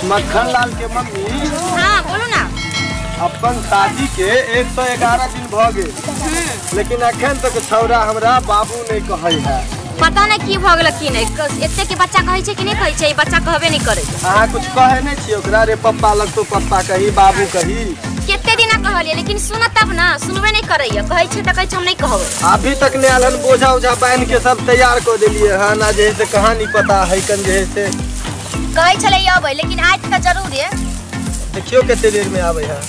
मक्खन लाल के मम्मी। हां बोलू ना। अपन शादी के 111 दिन भ गेल, लेकिन अखन तक छौरा हमरा बाबू नहीं कहै है। पता नहीं की भ गेल की नहीं, एते के बच्चा कहै छै कि नहीं कहै छै, बच्चा कहबे नहीं करै। अहाँ कुछ कहै नहीं छी ओकरा? रे पप्पा लगतो पप्पा कही बाबू कही। केते दिन कहलिए लेकिन सुन तब ना, सुनबे नहीं करैया। कहै छै त कहै छै हम नहीं कहबै। अभी तक नहीं आयल हन, बोझा उझा बांध के सब तैयार कर देलिए हन। आ जे से कहानी पता है कन जे से कहै छलै अबै, लेकिन आज त जरूर है। देखियो कते देर में आबै है।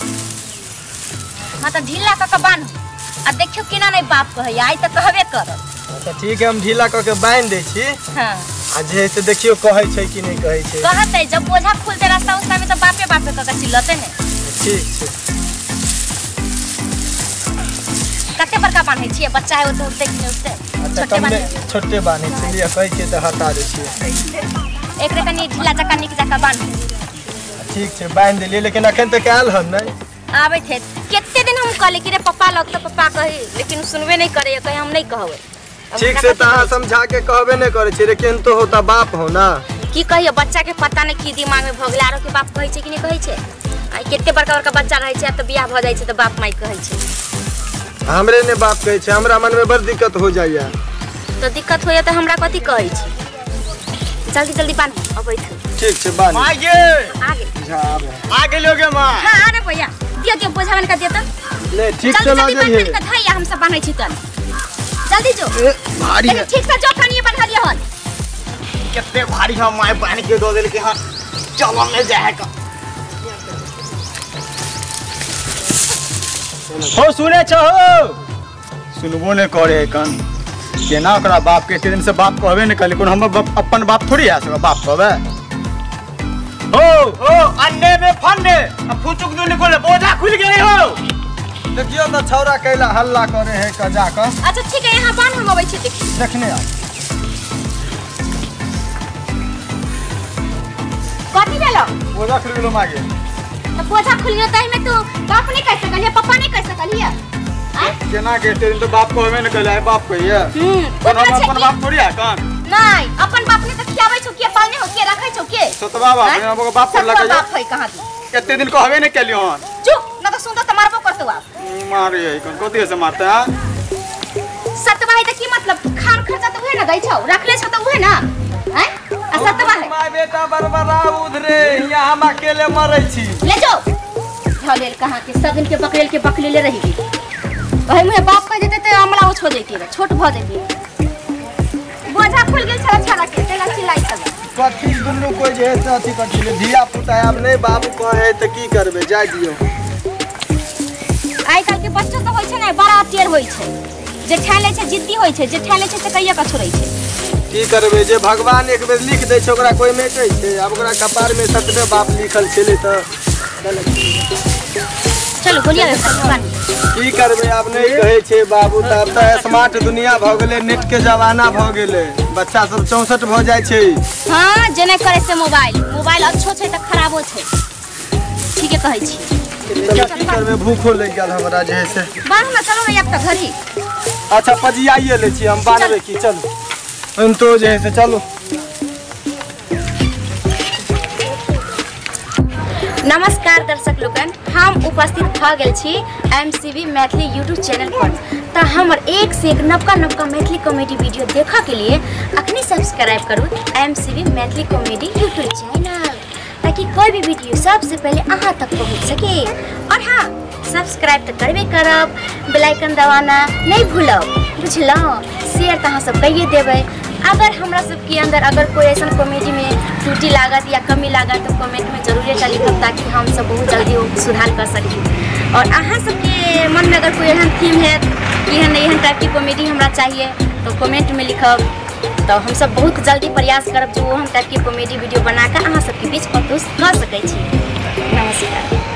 हां त ढीला क के बांध आ देखियो केना नहीं बाप कहै, आइ त कहबे करत। अच्छा ठीक है, हम ढीला क के बांध दै छी। हां आ जे से देखियो कहै छै कि नहीं कहै छै। कहतै जब बोझा खुलते रास्ता उस्ता में त बापे बापे क के चिल्लते ने। ठीक छै। कते बड़का बान्है छियै? बच्चा है ओ त उठते कि नहीं उठते। अच्छा कमे छोटे बान्है छियै, लिअ कहै छियै त हटा दै छियै। एकरे कनी ढीला जका निक जका बान्ह। ठीक छै बान्हि देलियै, लेकिन अखन तक आयल हन नहीं। आबै थे कते दिन हम कहले कि रे पप्पा लग त पप्पा कही, लेकिन सुनबे नहीं करैया, कहे हम नहीं कहबै। ठीक से त अहाँ समझा के कहबे नहीं करै छी, लेकिन तो होता बाप हो ना। की कहियो बच्चा के पता नहीं की दिमाग में भ गेल। आरो के बाप कहै छै कि नहीं कहै छै? आ कते बड़का बड़का बच्चा रहै छै त बियाह भ जाइ छै त बाप माई कहै छै। हमरे ने बाप कहै छै, हमरा मन में बड़ दिक्कत हो जाइया। तो दिक्कत होइया त हमरा कथि कहै छी? जल्दी जल्दी बान्ह अबै छै। ठीक छै बान्ह। आ गेल आ गेल जा आबे आ गेलियो गे मां। हां अरे भैया दियो दियो बोझा बन के दियो त। ले ठीक से ला जाइए। जल्दी धैया हम सब बान्है छी तन। जल्दी जो भारी है। ठीक से जो कनिए बान्हलिए हन। कते भारी हम my बान्ह के दो देल के हन, चलो ले जाए का। हो सुने छहो? सुनबो ने करे कन केना ओकरा बाप के एते दिन से बाप कहबे ने कले। कोन हमर अपन बाप थोड़ी है से बाप कहबे। हो हो अन्ने में फन्ने आ फुचुक दुनी कोले बोझा खुल गेलै हो। देखियो त छौरा कैला हल्ला करे है क जा क। अच्छा ठीक है, यहां बान्ह हम अबै छी। देखि देखने आ कथि भेलो? बोझा खुल गेलो मागे। त बोझा खुल गेलो तहि में तू बाप नहीं कह सकलिए, पप्पा नहीं कह सकलिए। केना के एते दिन तो बाप कहबे ने कले, बाप कहिए। कोन अपन बाप थोड़ी है कन? नहीं अपन बाप ने त खियाबै छौ के, पालने हो के, रखै छौ के। सतवा बाप हम बाप पर लगे बाप है कहां तू? एते दिन कहबे ने केलियो हन। चुप न त सुन त मारबो करतौ आप। मारे है कन कथि से मारता है? सतवा है त की मतलब? खान खर्चा त उहे न दै छौ, रखले छौ त उहे न। हैं आ सतवा है। My बेटा बरबरा उधरे हिया हम अकेले मरै छी। ले जाओ झलेल कहां के सब दिन के बकरेल के बकलेले रही गई। ओहे मुहे बाप कह देते त हमला ओछ हो जैती, छोट भ जैती। बोझा खुल गेल छला छला के तेला चिल्लाई सब कथी दुनू कोई जे है से अथी करथिन। धिया पुता आब नहीं बाबू कहे त की करबे, जाय दियो। आइ काल के बच्चो सब होय छै ने बड़ा टेर होय छै, जे ठान लै छै जिद्दी होय छै, जे ठान लै छै से कहिया का छोड़ै छै। की करबे, जे भगवान एक बेर लिख दै छै ओकरा कोई मेटै छै? आब ओकरा कपार में सतबे बाप लिखल छलै त चलो बोलिए भगवान। की करबे आब नहीं कहै छै बाबू। त आब त स्मार्ट दुनिया भ गेलै, नेट के जमाना भ गेलै, बच्चा सब 64 भ जाइ छै। हां जे नहीं करे से मोबाइल मोबाइल अच्छो छै त खराबो छै। ठीक है कहै छी। चलो की करबे, भूखो लागि गेल हमरा जे से। बान्ह ना चलो ना आब त घरी। अच्छा पजियाइए लै छी हम, बान्हबै की? चलू हम तो जे से चलू। नमस्कार दर्शक लोकन, हम उपस्थित भ गेल छी MCB Maithili YouTube channel पर। त हमर एक से एक नवका नवका मैथिली कॉमेडी वीडियो देखऽ के लिए अखनी सब्सक्राइब करू MCB Maithili comedy YouTube channel, ताकि कोई भी वीडियो सबसे पहले अहाँ तक पहुँच सके। और हाँ सब्सक्राइब तो करबे करब, बेल आइकन दबाना नहीं भूलब, बुझलहुँ? शेयर तो अहाँ सब कहिए देबै। अगर हमरा सबके अंदर अगर कोई ऐसा कॉमेडी में त्रुटि लागत या कमी लागत तो कमेंट में जरूर लिखब, ताकि हम सब बहुत जल्दी वो सुधार कर सकी। और अहाँ सबके मन में अगर कोई एहन थीम है कि एहन एहन टाइप की कॉमेडी हमरा चाहिए तो कमेंट में लिखब, तो हम सब बहुत जल्दी प्रयास करब जो हम टाइप की कॉमेडी वीडियो बनाकर अहाँ सबके बीच प्रस्तुत कर सकै छी। नमस्कार।